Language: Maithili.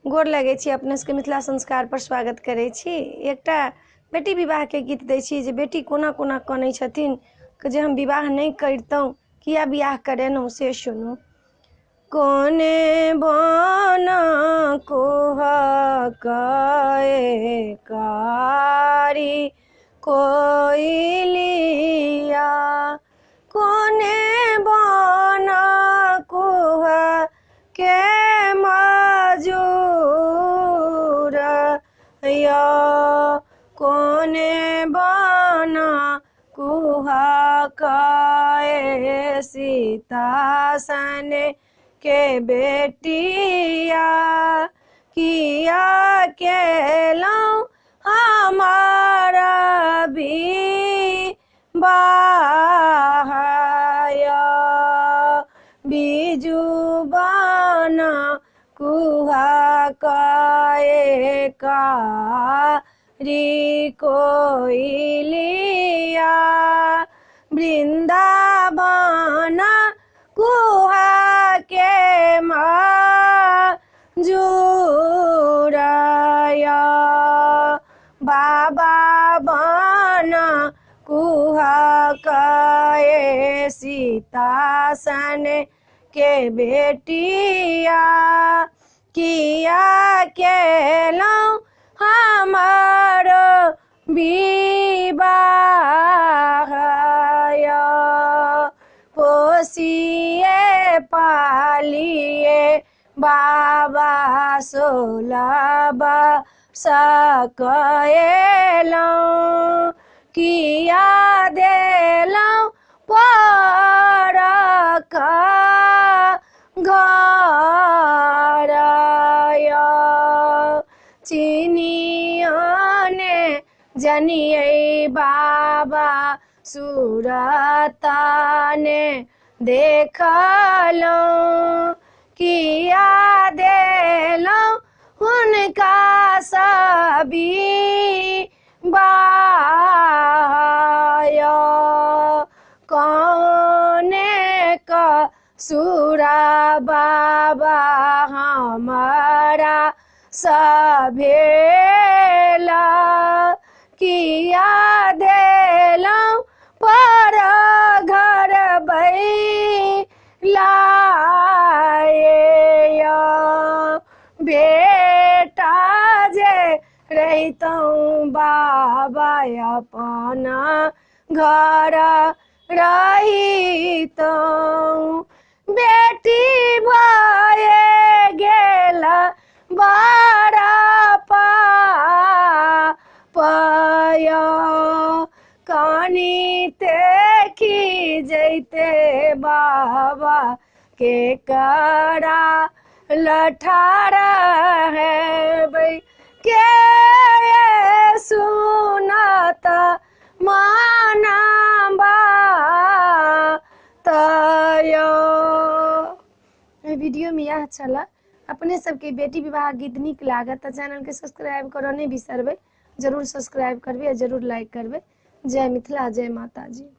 गोर लगै छी अपने सबके। मिथिला संस्कार पर स्वागत करै छी। एकटा बेटी विवाहके गीत दै छी जे बेटी कोना कोना कनै छथिन जे हम विवाह नहि करितहुँ, किया बियाह करेलहुँ, से सुनू। कोने बना कोह कए कारी कोइलिया, कोने बना कुह के मजूर या, कोने बना कुहा कए सीता सन के बेटिया, किया केलहुँ हमारा विवाह, बीजू बना कुहा कए कारी कोइलिया, वृंदावन कुहा के मजूरया, बाबा बना कुहा कए सीता सन के बेटिया, किया केलहुँ हमर विवाह, पोसिए पालिए बाबा 16 सकएलहुँ, किया देलहुँ परक घर, चिनियोने जनियै बाबा सुरताने देखलहुँ, किया देलहुँ हुनका सभी बाय, कौने क सुरा बाबा हमारा सभेला, किया देलहुँ पर घर बैलाए, बेटा जे रहितहुँ बाबा अपना घर रहितहुँ, बेटी भए गेल बड़ा पापय, कनिते की जैते बाबा के करा लठार है के सुनत माना तय। वीडियो में यह छल। अपने सबके बेटी विवाह गीत नीक लागत तऽ चैनल के सब्सक्राइब करऽ नहि बिसरबै, जरूर सब्सक्राइब करबै आ जरूर लाइक करबै। जय मिथिला, जय माता जी।